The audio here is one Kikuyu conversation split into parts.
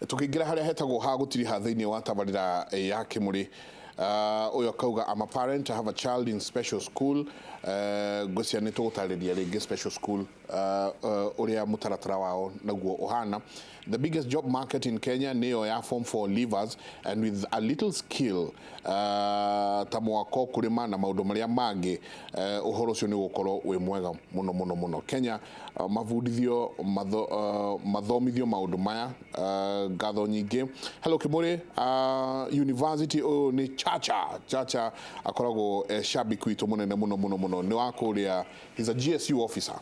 Tũkĩingĩra harĩa hetagwo ha gũtiriha thĩinĩ wa tabarĩra ya Kĩmũrĩ, ũyũ akauga, "I'm a parent, I have a child in special school." Ngwĩciria nĩ tũgũtarĩria rĩngĩ special school, ũrĩa mũtaratara wao naguo ũhana. "The biggest job market in Kenya nĩyo ya form 4 leavers, and with a little skill, ta mwako, kũrĩma na maũndũ marĩa mangĩ, ũhoro ũcio nĩ ũgũkorwo wĩ mwega mũno mũno mũno Kenya. Mabundithio mathomithio maũndũ maya." Ngatho nyingĩ. "Hello Kimuri University." Ũyũ nĩ Chacha. Chacha akoragwo shabiki witũ mũnene mũno mũno mũno, nĩ wa kũrĩa, he's a GSU officer.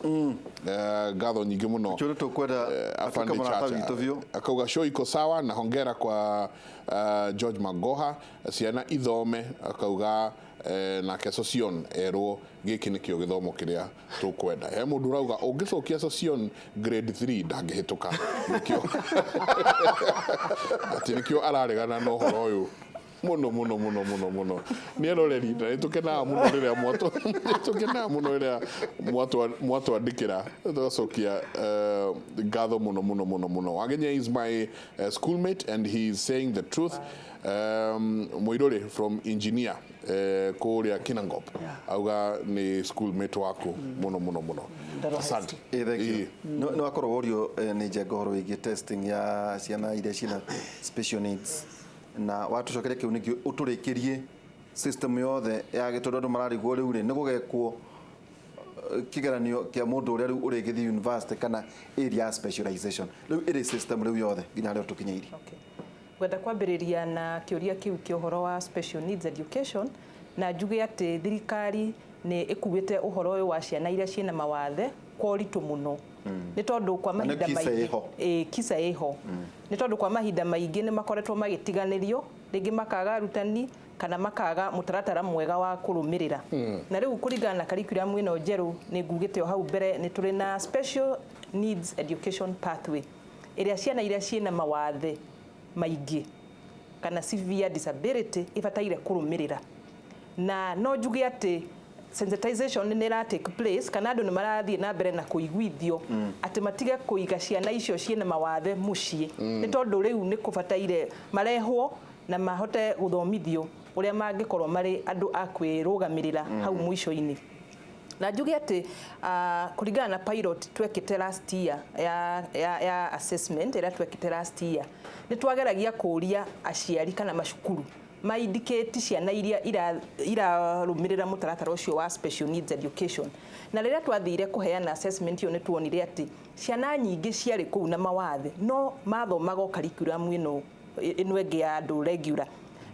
Ngatho nyingĩ mũno. Kĩũndũ tũkwenda Afande atuĩke mũrata Chacha. witũ biũ. Akauga, "Show iko sawa na hongera kwa George Magoha, ciana ithome." Akauga nake Sosion erwo gĩkĩ nĩkĩo gĩthomo kĩrĩa tũkwenda. He mũndũ ũrauga ũngĩcokia Sosion grade 3 ndangĩhĩtũka, nĩkĩo atĩ nĩkĩo araregana na ũhoro ũyũ mũno mũno mũno mũno mũno. Nĩ eroreri, na nĩ tũkenaga mũno rĩrĩa nĩ tũkenaga mũno rĩrĩa mwatwandĩkĩra, tũgacokia ngatho mũno mũno mũno mũno. "Wagenye is my schoolmate and he is saying the truth." Mũirũrĩ from engineer kũrĩa Kinangop auga nĩ schoolmate waku mũno mũno mũno. Ndaro High. Asante. Ĩ, thank you. Ĩ. Nĩ wakorwo worio nĩ Njenga ũhoro wĩgiĩ testing ya ciana iria ciĩna special needs, na watũcokeria kĩu nĩkĩo ũtũrĩkĩrie system yothe ya tondũ andũ mararigwo rĩu rĩ nĩ gũgekwo kĩgeranio kĩa mũndũ ũrĩa rĩu ũrĩgĩthiĩ university kana area ya specialization rĩu ĩrĩ system rĩu yothe nginya harĩa tũkinyĩirie. Okay. Ngwenda kwambĩrĩria na kĩũria kĩu kĩa ũhoro wa special needs education, na njuge atĩ thirikari nĩ ĩkuĩte ũhoro ũyũ wa ciana iria ciĩna mawathe kwa ũritũ mũno, nĩ tondũ kwa Na nĩ mahinda KISE maingĩ ĩho. Ĩĩ, KISE ĩho, nĩ tondũ kwa mahinda maingĩ nĩ makoretwo magĩtiganĩrio, rĩngĩ makaga arutani kana makaga mũtaratara mwega wa kũrũmĩrĩra. Na rĩu kũringana na curriculum ĩno njerũ, nĩ ngugĩte o hau mbere, nĩ tũrĩ na special needs education pathway ĩrĩa ciana iria ciĩna mawathe maingĩ kana severe disability ibataire kũrũmĩrĩra. Na no njuge atĩ sensitization nĩ ĩra take place, kana andũ nĩ marathiĩ na mbere na kũiguithio atĩ matige kũiga ciana icio ciĩna mawathe mũciĩ, nĩ tondũ rĩu nĩ kũbataire marehwo na mahote gũthomithio ũrĩa mangĩkorwo marĩ andũ a kwĩrũgamĩrĩra hau mũico-inĩ. Na njuge atĩ kũringana na pilot twekĩte last year ya assessment ĩrĩa twekĩte last year, nĩ twageragia kũria aciari kana macukuru maindicate ciana iria irarũmĩrĩra mũtaratara ũcio wa special needs education. Na rĩrĩa twathire kũheana assessment ĩyo, nĩ tuonire atĩ ciana nyingĩ ciarĩ kũu na mawathe no mathomaga o curriculum ĩno ĩngĩ ya andũ regular.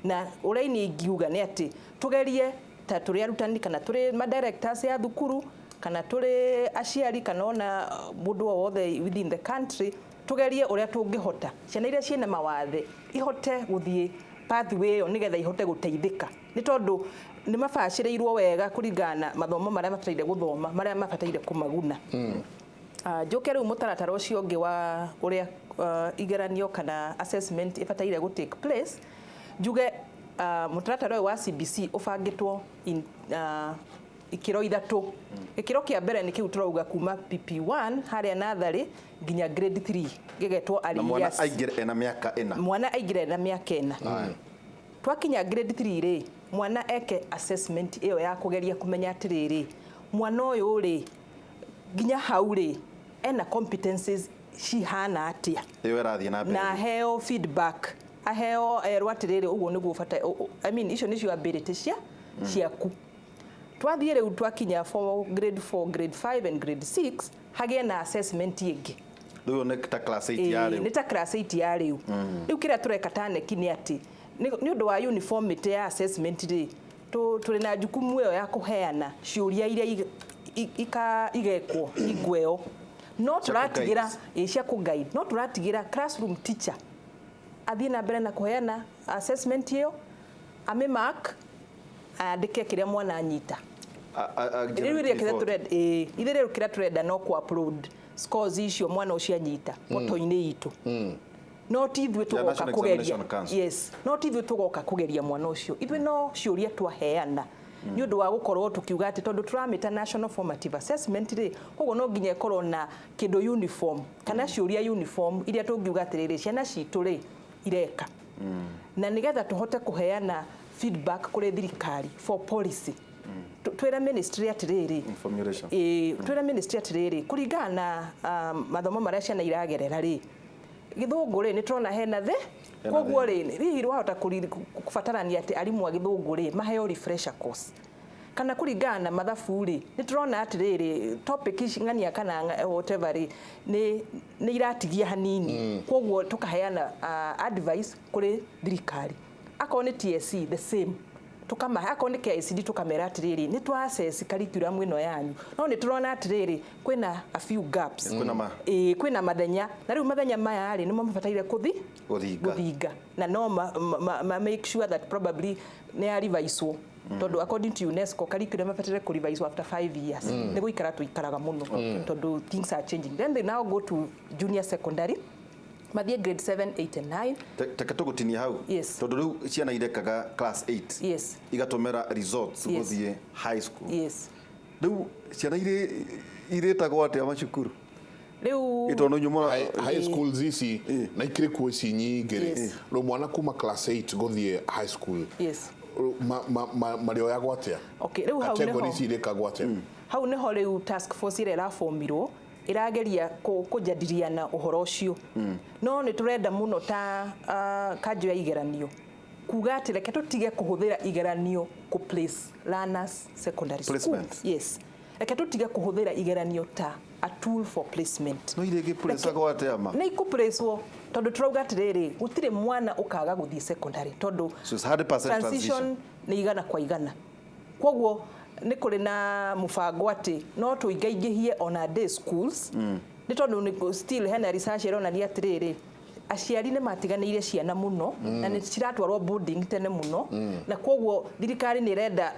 Na ũrĩa niĩ ingiuga nĩ atĩ tũgerie ta tũrĩ arutani kana tũrĩ ma directors ya thukuru kana tũrĩ aciari kana ona mũndũ o wothe within the country, tũgerie ũrĩa tũngĩhota ciana iria ciĩna mawathe ihote gũthiĩ pathway ĩyo nĩgetha ihote gũteithĩka, nĩ tondũ nĩ mabacĩrĩirwo wega kũringana na mathomo marĩa mabataire gũthoma, marĩa mabataire kũmaguna. Njũke rĩu mũtaratara ũcio ũngĩ wa ũrĩa igeranio kana assessment ĩbataire gũ take place. Njuge mũtaratara ũyũ wa CBC ũbangĩtwo in ikĩro ithatũ. Gĩkĩro kĩa mbere nĩ kĩu tũrauga kuma PP1 harĩa natharĩ nginya grade 3, gĩgetwo Na early mwana years. Aingĩre ena mĩaka 4. Mwana aingĩre na mĩaka 4. Twakinya grade 3 rĩ, mwana eke assessment ĩyo ya kũgeria kũmenya atĩrĩrĩ, mwana ũyũ rĩ, nginya hau rĩ, ena competencies cihana atĩa. Ĩyo ĩrathiĩ na mbere. Na aheo feedback, aheo erwo atĩrĩrĩ, ũguo nĩguo bata, I mean, icio nĩcio ability ciaku. Twathiĩ rĩu twakinya for grade 4, grade 5 and grade 6, hagĩe na assessment ĩngĩ. Rĩu nĩ ta class 8 ya Ĩĩ, rĩu. Nĩ ta class 8 ya rĩu. Rĩu kĩrĩa tũreka ta KNEC nĩ atĩ nĩ ũndũ wa uniformity ya assessment rĩ, tũrĩ na jukumu ĩyo ya kũheana ciũria iria igekwo hingo ĩyo, no Cia kũ tũratigĩra guide. Ĩ, cia kũ guide, no tũratigĩra classroom teacher athiĩ na mbere na kũheana assessment ĩyo, amĩ mark, andĩke kĩrĩa mwana anyita. Rĩu iria kĩrĩa report. Tũrenda, ĩĩ, ithuĩ rĩu kĩrĩa tũrenda no kũ upload scores icio mwana ũcio anyita portal-inĩ itũ, no ti ithuĩ tũgoka National kũgeria. Examination Council. Yes, no ti ithuĩ tũgoka kũgeria mwana ũcio, ithuĩ no ciũria twaheana. Nĩ ũndũ wa gũkorwo tũkiuga atĩ tondũ tũramĩta national formative assessment rĩ, koguo no nginya ĩkorwo na kĩndũ uniform kana ciũria uniform iria tũngiuga atĩrĩrĩ, ciana citũ rĩ ireka, na nĩgetha tũhote kũheana feedback kũrĩ thirikari for policy. Twĩre ministry atĩrĩrĩ, Formulation. Ĩĩ, twĩre ministry atĩrĩrĩ, kũringana na mathomo marĩa ciana iragerera rĩ, gĩthũngũ rĩ, nĩ tũrona hena thĩ. Hena. Koguo rĩ, hihi wahota kũbatarania atĩ arimũ a gĩthũngũ rĩ maheo refresher course, kana kũringana na mathabu rĩ, nĩ tũrona atĩrĩrĩ, topic ici ng'ania kana whatever rĩ, nĩ iratigia hanini, koguo tũkaheana advice kũrĩ thirikari. Akorwo nĩ TSC, the same, tukamahe. Akorwo nĩ KICD, tukamera atĩrĩrĩ, nĩ twa assess curriculum ĩno yanyu, no nĩ tũrona atĩrĩrĩ, kwĩna a few gaps. Kwĩna Ĩĩ, kwĩna mathenya, na rĩu mathenya maya rĩ, nĩmo mabataire kũthi Gũthinga. Gũthinga, na no ma make sure that probably nĩ ya reviswo, tondũ according to UNESCO curriculum mabataire kũ revise after 5 years. Nĩ gũikara tũikaraga mũno tondũ things are changing. Then they now go to junior secondary, mathiĩ grade 7, 8 and 9. Teke tũgũtinia hau. Yes. Tondũ rĩu ciana irekaga class 8, igatũmĩra results gũthiĩ high school. Rĩu ciana irĩtagwo atĩa macukuru? Rĩu Ĩtondũ nyuma High schools ici na ikĩrĩ kuo ici nyingĩ rĩ, rĩu mwana kuma class 8 gũthiĩ high school, rĩu marĩoyagwo atĩa? Okay, rĩu hau Category nĩho ici irĩkagwo atĩa? Hau nĩho rĩu task force ĩrĩa ĩrabomirwo ĩrageria kũjadiliana ũhoro ũcio. No nĩ tũrenda mũno ta kanjũ ya igeranio kuga atĩ reke tũtige kũhũthĩra igeranio kũ place learners secondary school. Placement. Yes, reke tũtige kũhũthĩra igeranio ta a tool for placement. No irĩngĩ place-agwo atĩa ma? Nĩ ikũplacewo tondũ tũrauga atĩrĩrĩ, gũtirĩ mwana ũkaga gũthiĩ secondary tondũ So it's 100% transition. Transition nĩ 100%. Koguo nĩ kũrĩ na mũbango atĩ no tũingaingĩhie ona day schools, nĩ tondũ still hena research ĩronania atĩrĩrĩ, aciari nĩ matiganĩire ciana mũno na nĩ ciratwarwo boarding tene mũno, na koguo thirikari nĩ ĩrenda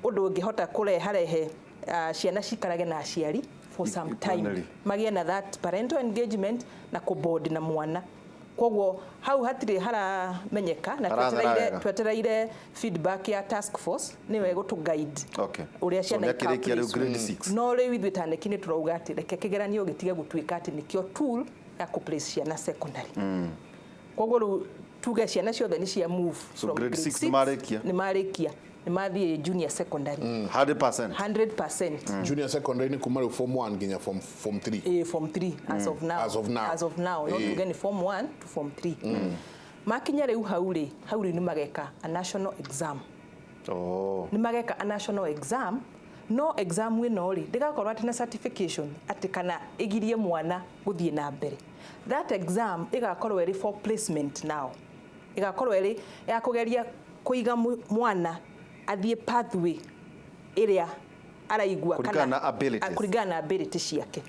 ũndũ ũngĩhota kũreharehe ciana cikarage na aciari for some time, Ikuanĩri. magĩe na that parental engagement na kũbond na mwana. Koguo hau hatirĩ haramenyeka na Harathara wega. twetereire feedback ya task force, nĩwe ĩgũtũ guide ũrĩa So ciana nĩakĩrĩkia rĩu ika grade 6. No rĩu ithuĩ ta KNEC nĩ tũrauga atĩ reke kĩgeranio gĩtige gũtuĩka atĩ nĩkĩo tool ya kũ place ciana secondary. Koguo rĩu tuge ciana ciothe nĩ cia move So from grade 6 nĩ marĩkia? Nĩ marĩkia, nĩ mathiĩ junior secondary. 100%. 100%. Junior secondary nĩ kuma rĩu form 1 nginya form 3? Form 3 as of now. As of now. As of now, no tuge nĩ form 1 to form 3. Makinya rĩu hau rĩ, hau rĩu nĩ mageka a national exam. Oh. Nĩ mageka a national exam, no exam ĩno rĩ, ndĩgakorwo atĩ na certification atĩ kana ĩgirie mwana gũthiĩ na mbere. That exam ĩgakorwo ĩrĩ for placement now, ĩgakorwo ĩrĩ ya kũgeria kũiga mwana athiĩ pathway ĩrĩa araigua. Kũringana na abilities. Kũringana na ability ciake.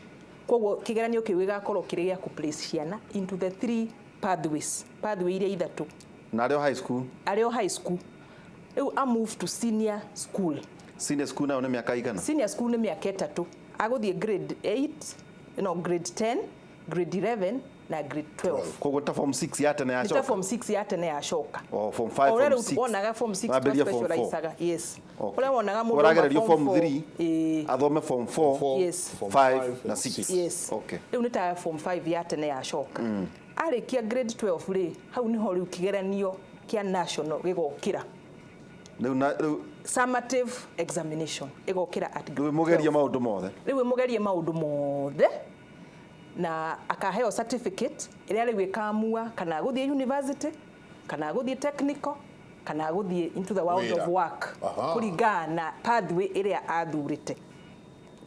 Koguo kĩgeranio kĩu gĩgakorwo kĩrĩ gĩa kũ place ciana into the three pathways, pathway iria ithatũ. Na arĩ o high school? Arĩ o high school rĩu a move to senior school. Senior school nayo nĩ mĩaka igana? Senior school nĩ mĩaka 3, agũthiĩ grade 8, no, grade 10, grade 11 na grade 12. Koguo ta form 6 ya tene Nĩ ta yacoka? form 6 ya tene yacoka. Oh, form 5, O ũrĩa form rĩu 6. wonaga form 6 Wambĩrĩria form 4. specializaga, yes. Okay. Ũrĩa wonaga mũndũ Ũragererio auma form four, 3, ĩĩ. athome form 4, Four, form 5 five na and 6. six. Yes. Rĩu nĩ ta form 5 ya tene yacoka. Arĩkia grade 12 rĩ, hau nĩho rĩu kĩgeranio kĩa national gĩgokĩra. Rĩu na rĩu Summative examination ĩgokĩra at rĩu grade mũgerie 12. maũndũ mothe. Rĩu ĩmũgerie maũndũ mothe na akaheo certificate ĩrĩa rĩu ĩkamua kana gũthiĩ university, kana gũthiĩ technical, kana gũthiĩ into the world Wĩra. of work, kũringana na pathway ĩrĩa athurĩte.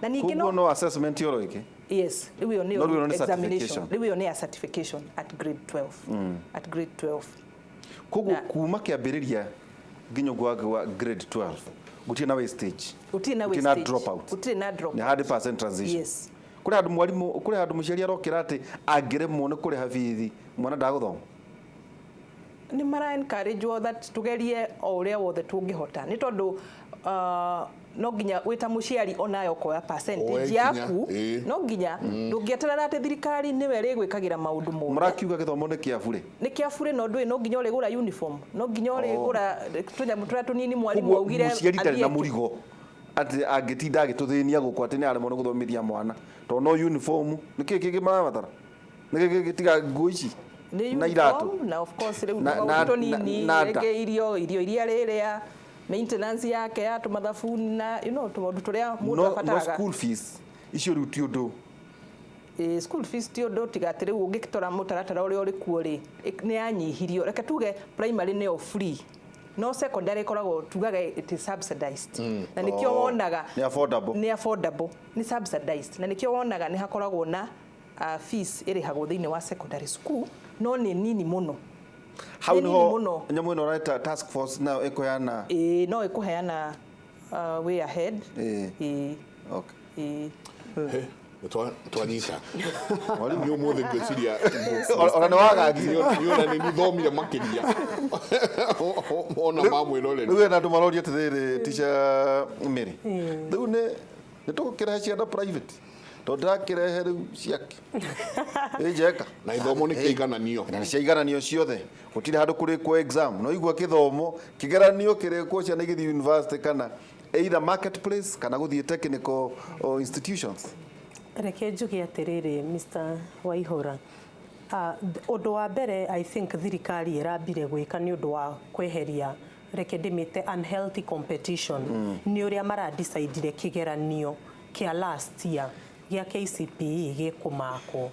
Na ningĩ Koguo no no assessment yoro ĩngĩ? Yes, rĩu ĩyo No rĩu ĩno nĩyo nĩ examination. certification. Rĩu ĩyo nĩ ya certification at grade 12, at grade 12. Koguo Na- kuma kĩambĩrĩria nginya ũguo wa grade 12 gũtirĩ na wastage? Gũtirĩ na Gũtirĩ na wastage. drop out? Gũtirĩ na drop Nĩ out. 100% transition? Yes. Kũrĩ handũ mwarimũ, kũrĩ handũ mũciari arokĩra atĩ angĩremwo nĩ kũrĩha bithi mwana ndagũthoma? Nĩ mara encourage that tugerie o ũrĩa wothe tũngĩhota, nĩ tondũ No nginya wĩ ta mũciari onayo ũkoya Woe percentage ikinya, yaku. ĩĩ. No nginya ndũngĩeterera atĩ thirikari nĩwe ĩrĩgwĩkagĩra maũndũ mothe. Mũrakiuga gĩthomo nĩ kĩa burĩ? Nĩ kĩa burĩ, no ndũĩ, no nginya ũrĩgũra uniform, no nginya ũrĩgũra tũnyamũ tũrĩa tũnini mwarimũ Koguo augire mũciari ndarĩ na athiĩ. mũrigo atĩ angĩtinda agĩtũthĩnia gũkũ atĩ nĩ aremwo nĩ gũthomithia mwana tondũ no uniform. Nĩ kĩĩ kĩngĩ marabatara? Nĩ kĩĩ kĩngĩ tiga nguo ici Nĩ na iratũ? Uniform, na of course rĩu Na- tũmaũndũ tũnini, na nda. rĩngĩ irio iria rĩrĩa, maintenance yake ya tũmathabuni na tũmaũndũ tũrĩa mũndũ No abataraga. School fees icio rĩu ti ũndũ? Ĩ, school fees ti ũndũ, tiga atĩ rĩu ũngĩtora mũtaratara ũrĩa ũrĩ kuo rĩ, nĩ yanyihirio. Reke tuge primary nĩyo free, no secondary ĩkoragwo, tugaga it is subsidized, na nĩkĩo Oh, wonaga nĩ affordable. Nĩ affordable, nĩ subsidized, na nĩkĩo wonaga nĩ hakoragwo na fees ĩrĩhagwo thĩinĩ wa secondary school, no nĩ nini mũno. Hau Nĩ nini niho mũno. nyamũ ĩno ũreta task force nayo ĩkũheana? Ĩĩ, no ĩkũheana way ahead. Ĩĩ. Ĩĩ. Okay. Ĩĩ. Twanyita nĩ ũmũthĩ ngwĩciria. Ona nĩ wagagire. Niona nĩ nithomire makĩria ona mamwĩroreri. Rĩu hena andũ maroria atĩrĩrĩ, teacher Mary, rĩu nĩ tũgũkĩrehe ciana private tondũ ndĩrakĩrehe rĩu ciake ĩ njeka? Na ithomo nĩ kĩigananio. Na nĩ ciaigananio ciothe, gũtirĩ handũ kũrĩkwo exam no igua kĩthomo kĩgeranio kĩrĩkwo ciana igĩthiĩ university kana either marketplace kana gũthiĩ technical institutions. Reke njuge atĩrĩrĩ, Mr Waihũra, ũndũ wa mbere I think thirikari ĩrambire gwĩka nĩ ũndũ wa kweheria, reke ndĩmĩte unhealthy competition, nĩ ũrĩa maradecidire kĩgeranio kĩa last year gĩa KCPE gĩkũmakwo,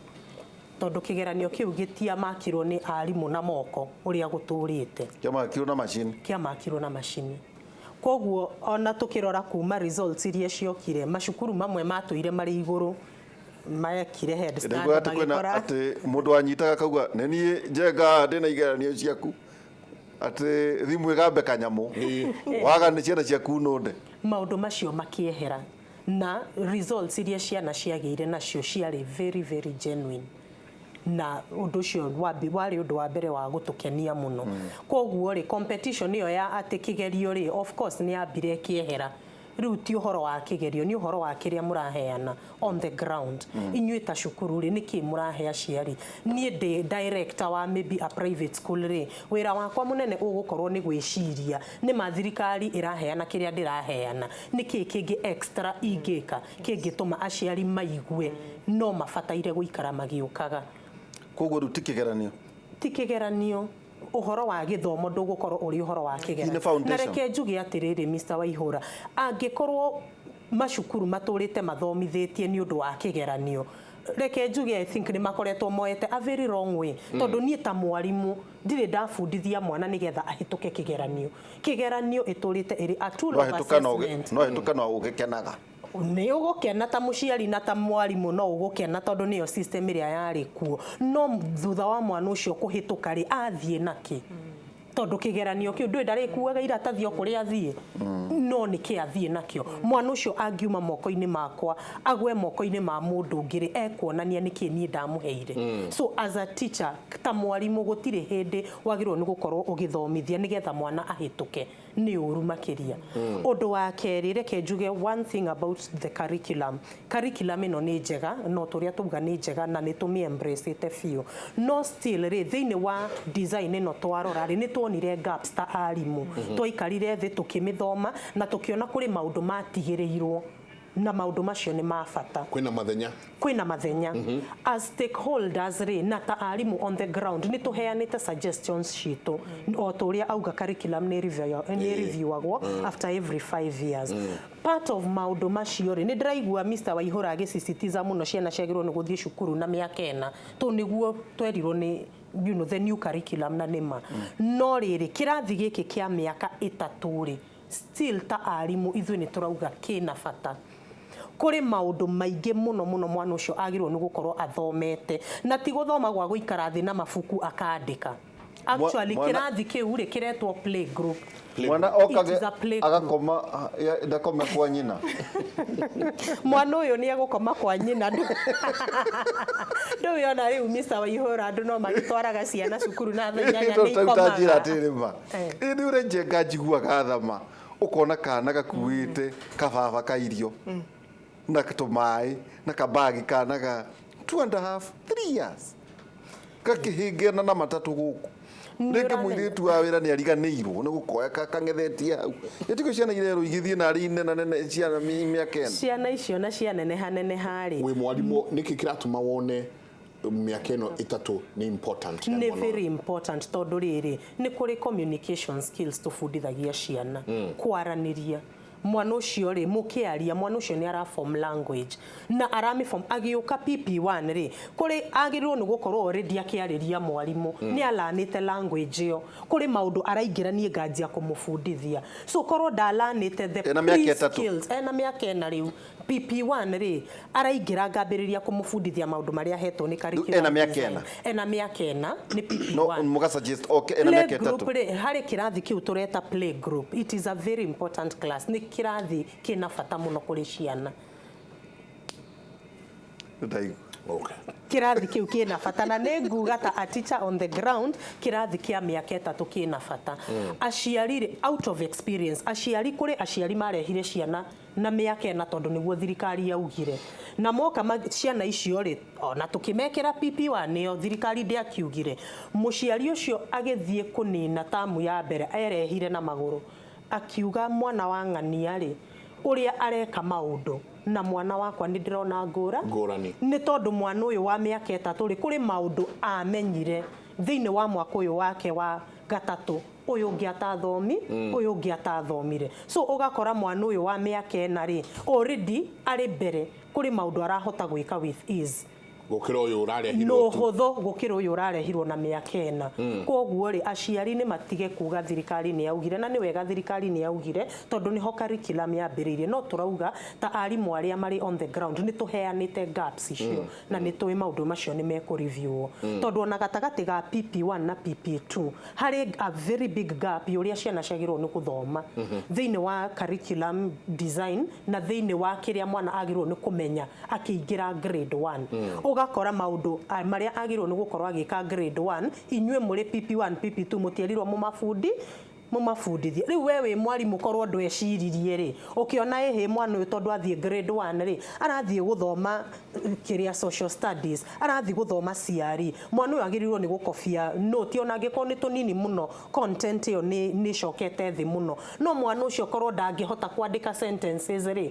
tondũ kĩgeranio kĩu gĩtiamakirwo nĩ arimũ na moko ũrĩa gũtũrĩte. Kĩamakirwo na macini. Kĩamakirwo na macini. Koguo ona tukĩrora kuma results iria ciokire, macukuru mamwe matũire marĩ igũrũ mekire head start. Ndaigua atĩ kwĩna magĩkora atĩ mũndũ anyitaga akauga nĩ niĩ njenga ndĩna igeranio ciaku, atĩ thimũ ĩgambe kanyamũ waga nĩ ciana ciaku nũnde. Maũndũ macio makĩehera na results iria ciana ciagĩire nacio ciarĩ very very genuine, na ũndũ ũcio warĩ ũndũ wa mbere wa gũtũkenia mũno. Koguo rĩ, competition ĩyo ya atĩ kĩgerio rĩ, of course nĩ yambire ĩkĩehera. Rĩu ti ũhoro wa kĩgerio, nĩ ũhoro wa kĩrĩa mũraheana on the ground. Inyuĩ ta cukuru rĩ, nĩkĩ mũrahe aciari? Niĩ ndĩ director wa maybe a private school rĩ, wĩra wakwa mũnene ũgũkorwo nĩ gwĩciria nĩ ma thirikari ĩraheana kĩrĩa ndĩraheana, nĩkĩ kĩngĩ extra ingĩka kĩngĩtũma aciari maigue no mabataire gũikara magĩũkaga. Koguo rĩu ti kĩgeranio? Ti kĩgeranio. Ũhoro wa gĩthomo ndũgũkorwo ũrĩ ũhoro wa Nĩ kĩgeranio. foundation. Na reke njuge atĩrĩrĩ, Mr Waihũra, angĩkorwo macukuru matũrĩte mathomithĩtie nĩ ũndũ wa kĩgeranio, reke njuge I think nĩ makoretwo moete a very wrong way, tondũ niĩ ta mwarimũ ndirĩ ndabundithia mwana nĩgetha ahĩtũke kĩgeranio. Kĩgeranio ĩtũrĩte ĩrĩ a tool of no hĩtũka no assessment. No hĩtũka no ũgĩkenaga. Nĩ ũgũkena ta mũciari na ta mwarimũ, no ũgũkena tondũ nĩyo system ĩrĩa yarĩ kuo, no thutha wa mwana ũcio kũhĩtũka rĩ, athiĩ nakĩ? Tondũ kĩgeranio kĩu ndũĩ ndarĩkuaga iratathi o kũrĩa athiĩ, no nĩkĩ athiĩ nakĩo? Mwana ũcio angiuma moko-inĩ makwa agwe moko-inĩ ma mũndũ ũngĩ rĩ, ekuonania nĩkĩ niĩ ndamũheire? So as a teacher, ta mwarimũ, gũtirĩ hĩndĩ wagĩrĩirwo nĩ gũkorwo ũgĩthomithia nĩgetha mwana ahĩtũke, nĩ ũru makĩria. Ũndũ wa kerĩ, reke njuge one thing about the curriculum. Curriculum ĩno nĩ njega, no tũrĩa tuga nĩ njega na nĩ tũmĩ embrace biũ, no still rĩ, thĩinĩ wa design ĩno twarora rĩ, nĩ tuonire gaps. Ta arimũ twaikarire thĩ tũkĩmĩthoma na tũkĩona kũrĩ maũndũ matigĩrĩirwo, na maũndũ macio nĩ ma bata. Kwĩna mathenya. Kwĩna mathenya. As stakeholders rĩ, na ta arimũ on the ground, nĩ tũheanĩte suggestions citũ. O ta ũrĩa auga, curriculum nĩ reviewagwo after every 5 years. Part of maũndũ macio rĩ, nĩ ndĩraigua Mr Waihũra agĩsisitiza mũno ciana ciagĩrĩirwo nĩ gũthiĩ cukuru na mĩaka 4, tondũ nĩguo twerirwo nĩ the new curriculum, na nĩma. No rĩrĩ, kĩrathi gĩkĩ kĩa mĩaka 3 rĩ, still ta arimũ ithuĩ nĩ tũrauga kĩna bata. Kũrĩ maũndũ maingĩ mũno mũno mwana ũcio agĩrĩirwo nĩ gũkorwo athomete, na ti gũthoma gwa gũikara thĩ na mabuku akandĩka. Actually, kĩrathi kĩu rĩ, kĩretwo play group. Mwana It okage is a play group. Agakoma ndakome kwa nyina. Mwana ũyũ nĩ egũkoma kwa nyina. Ndũĩ ona rĩu, Mr Waihũra, andũ no magĩtwaraga ciana cukuru na thaa 8 nĩ tanjĩra ikomaga. atĩrĩ ma ĩ nĩ ũrĩa njenga njiguaga thama. Ũkona kana gakuĩte kababa ka irio na tũmaĩ na kabagi kana ga 2.5, 3 years, gakĩhĩngĩana na matatũ gũkũ. Nĩ Rĩngĩ ũramenya. Mũirĩtu wa wĩra nĩ ariganĩirwo nĩ gũkoya kang'ethetie hau. Ĩtiko ciana irerwo igĩthiĩ narĩ nene nene, ciana mĩaka 4. Ciana icio na cianeneha neneha rĩ, Wĩ mwarimũ, nĩkĩ kĩratũma wone mĩaka ĩno 3 nĩ important ya nĩ mwana? Very important, tondũ rĩrĩ, nĩ kũrĩ communication skills tũbundithagia ciana, kwaranĩria. Mwana ũcio rĩ, mũkĩaria, mwana ũcio nĩ araform language na aramĩform agĩũka PP1 rĩ, kũrĩ agĩrĩirwo nĩ gũkorwo already akĩarĩria mwarimũ, nĩ alanĩte language ĩyo. Kũrĩ maũndũ araingĩra, niĩ nganjia kũmũbundithia. So korwo ndalanĩte the Ena mĩaka 3. Skills ena mĩaka 4 rĩu, PP1 rĩ, araingĩra ngambĩrĩria kũmũbundithia maũndũ marĩa ahetwo nĩ curriculum Ena mĩaka design. 4. Ena mĩaka 4 nĩ PP1. No mũga suggest okay ena Play mĩaka group 3. rĩ, harĩ kĩrathi kĩu tũreta play group. It is a very important class, nĩ kĩrathi kĩna bata mũno kũrĩ ciana. Ndaigua. Kĩrathi kĩu kĩna bata, na nĩ nguga ta a teacher on the ground, kĩrathi kĩa mĩaka 3 kĩna bata. Aciari rĩ, out of experience, aciari, kũrĩ aciari marehire ciana na mĩaka 4 tondũ nĩguo thirikari yaugire, na moka ciana icio rĩ, ona tũkĩmekĩra PP1 nĩyo thirikari ndĩakiugire. Mũciari ũcio agĩthiĩ kũnina tamu ya mbere, erehire na magũrũ, akiuga mwana wa ng'ania rĩ, ũrĩa areka maũndũ na mwana wakwa nĩ ndĩrona ngũra Ngũrani. Nĩ tondũ mwana ũyũ wa mĩaka 3 rĩ, kũrĩ maũndũ amenyire thĩinĩ wa mwaka ũyũ wake wa gatatũ, ũyũ ũngĩ atathomi, ũyũ ũngĩ atathomire. So ũgakora mwana ũyũ wa mĩaka 4 rĩ, already arĩ mbere, kũrĩ maũndũ arahota gwĩka with ease Gũkĩra ũyũ ũrarehirwo no tu. Hũthũ gũkĩra ũyũ ũrarehirwo na mĩaka 4. Koguo rĩ, aciari nĩ matige kuga thirikari nĩ yaugire, na nĩ wega thirikari nĩ yaugire tondũ nĩho curriculum yambĩrĩirie, no tũrauga ta arimũ arĩa marĩ on the ground, nĩ tũheanĩte gaps icio na nĩ tũĩ maũndũ macio nĩ mekũreviewo, tondũ ona gatagatĩ ga PP1 na PP2 harĩ a very big gap ya ũrĩa ciana ciagĩrĩirwo nĩ gũthoma thĩinĩ wa curriculum design na thĩinĩ wa kĩrĩa mwana agĩrĩirwo nĩ kũmenya akĩingĩra grade 1. Ũgakora maũndũ marĩa agĩrĩirwo nĩ gũkorwo agĩka grade 1, inyuĩ mũrĩ PP1, PP2 mũtierirwo mũmabundithie. Rĩu we wĩ mwarimũ, korwo ndweciririe rĩ, ũkĩona ĩhĩ mwana ũyũ tondũ athiĩ grade 1 rĩ, arathiĩ gũthoma kĩrĩa social studies, arathiĩ gũthoma CRE, mwana ũyũ agĩrĩirwo nĩ gũkobia note ona angĩkorwo nĩ tũnini mũno, content ĩyo nĩ ĩcokete thĩ mũno, no mwana ũcio korwo ndangĩhota kwandĩka sentences rĩ,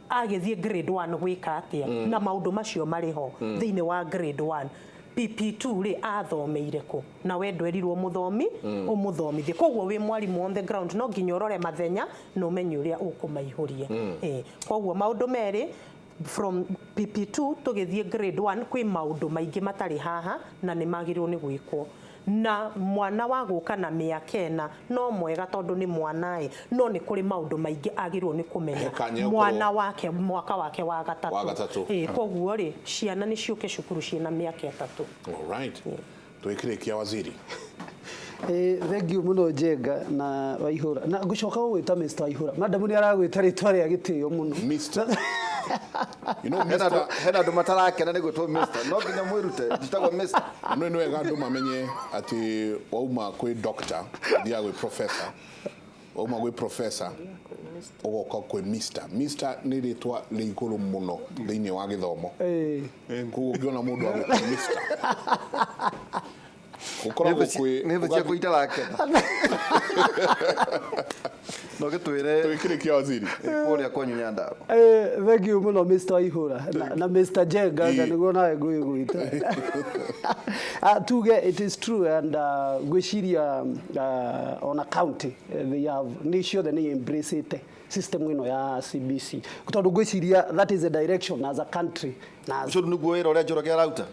agĩthiĩ grade 1 gwĩka atĩa? Na maũndũ macio marĩ ho thĩinĩ wa grade 1. PP2 rĩ, athomeire kũ na we ndwerirwo mũthomi ũmũthomithie? Koguo wĩ mwarimũ on the ground, no nginya ũrore mathenya na ũmenye ũrĩa ũkũmaihũria. Koguo maũndũ merĩ, from PP2 tũgĩthiĩ grade 1, kwĩ maũndũ maingĩ matarĩ haha na nĩ magĩrĩirwo nĩ gwĩkwo. Na mwana wa gũka na mĩaka 4 no mwega tondũ nĩ mwanaĩ, no nĩ kũrĩ maũndũ maingĩ agĩrĩirwo nĩ kũmenya He kanya gũkorwo- mwana wake mwaka wake wa gatatũ. Wa gatatũ. Koguo rĩ, ciana nĩ ciũke cukuru ciĩna mĩaka 3. Alright. Twĩkĩrĩkia, waziri. Thank you mũno, Njenga na Waihũra, na ngũcoka gũgwĩta Mr. Waihũra. Madam nĩ aragwĩta rĩtwa rĩa gĩtĩo mũno. Mr. You know, Hena Mr. hena andũ matarakena nĩ gwĩtwo Mr. No nginya mwĩrute njĩtagwo Mr. No nĩ wega andũ mamenye atĩ wauma kwĩ doctor, ũthiaga gwĩ professor, wauma gwĩ professor, ũgoka kwĩ Mr. Mr nĩ rĩtwa rĩ igũrũ mũno thĩinĩ wa gĩthomo. Koguo ũngĩona mũndũ agwĩta Mr, gũkoragwo kwĩ Nĩ thũ ciakwa itarakena. No gĩtwĩre. Twĩkĩrĩkia, waziri. Kũrĩa kwanyu Nyandarua. Thank you mũno, Mr. Waihũra na Mr. Njenga, nga nĩguo nawe ngwĩgwĩta. Tuge it is true and ngwĩciria ona county they have nĩ ciothe nĩ embrace system ĩno ya CBC, tondũ ngwĩciria that is the direction as a country na as Ũcio nĩguo wĩra ũrĩa Njoroge arauta.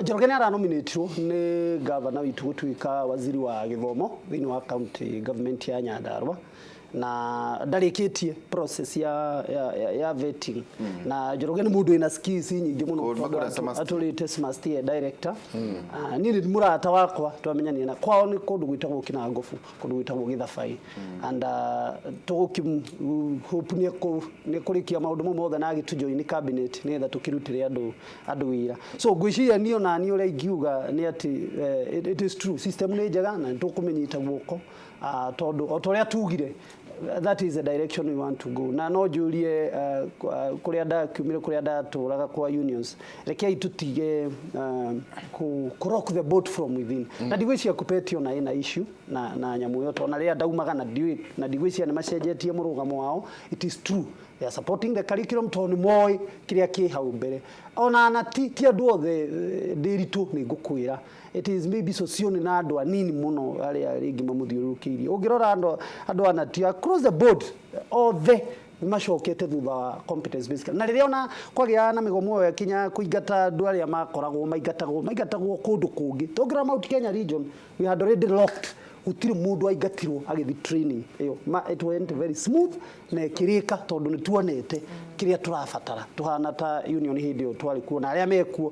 Njoroge nĩ aranominatirwo nĩ gavana witũ gũtuĩka waziri wa gĩthomo thĩinĩ wa county government ya Nyandarua. Na ndarĩkĩtie process ya vetting, na Njoroge nĩ mũndũ wĩna skills nyingĩ mũno Kũu tondũ makũrĩa Samastia. Atũrĩte Smastia director. Ah, niĩ nĩ mũrata wakwa, twamenyanire na kwao nĩ kũndũ gwĩtagwo Kinangofu, kũndũ gwĩtagwo Gĩthabai, and tũgũkĩ hope nĩ kũrĩkia maũndũ mau mothe na agĩtũjoin cabinet nĩgetha tũkĩrutĩre andũ wĩra. So ngwĩciria niĩ ona niĩ ũrĩa ingiuga nĩ atĩ it is true, system nĩ njega na nĩ tũkũmĩnyita guoko, tondũ o ta ũrĩa tugire, that is the direction we want to go. Na no njũrie kũrĩa ndakiumire, kũrĩa ndatũraga kwa unions, rekei tũtige ku rock the boat from within. Na ndigwĩciria KUPPET ona ĩna issue na nyamũ ĩyo, tondũ na rĩrĩa ndaumaga na ndiũĩ na ndigwĩciria nĩ macenjetie mũrũgamo wao. It is true they are supporting the curriculum tondũ nĩ moĩ kĩrĩa kĩ hau mbere. Ona na ti andũ othe, ndĩritũ nĩ ngũkwĩra, it is maybe Sosioni na andũ anini mũno arĩa rĩngĩ mamũthiũrũrũkĩirie. Ũngĩrora andũ anati across the board othe nĩ macokete thutha wa competence based. Na rĩrĩa ona kwagĩa na mĩgomo ĩyo kinya kũingata andũ arĩa makoragwo maingatagwo kũndũ kũngĩ, tũngĩrora Mount Kenya region, we had already locked, gũtirĩ mũndũ aingatirwo agĩthiĩ training ĩyo. It went very smooth na ĩkĩrĩka tondũ nĩ tuonete kĩrĩa tũrabatara tũhana ta union hĩndĩ ĩyo twarĩ kuo na arĩa mekuo.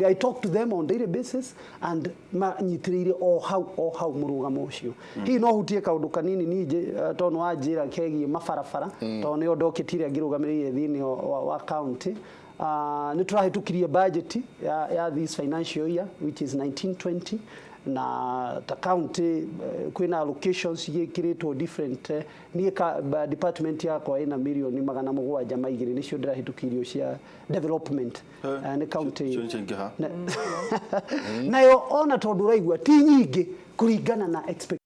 I talk to them on daily basis and manyitĩrĩire o hau mũrũgamo ũcio. Hihi no hutie kaũndũ kanini ningĩ, tondũ nĩ wanjĩra kegiĩ mabarabara, tondũ nĩyo ndokĩtire ngĩrũgamĩrĩire thĩinĩ wa county. Nĩ tũrahĩtũkirie budget ya this financial year, which is 1920, na ta county kwĩna allocations ciĩkĩrĩtwo different. Niĩ department yakwa ĩna mirioni 702, nĩcio ndĩrahĩtũkirio cia development. Nĩ county. Icio nĩciaingĩha. Nayo ona tondũ ũraigua ti nyingĩ kũringana na expectation.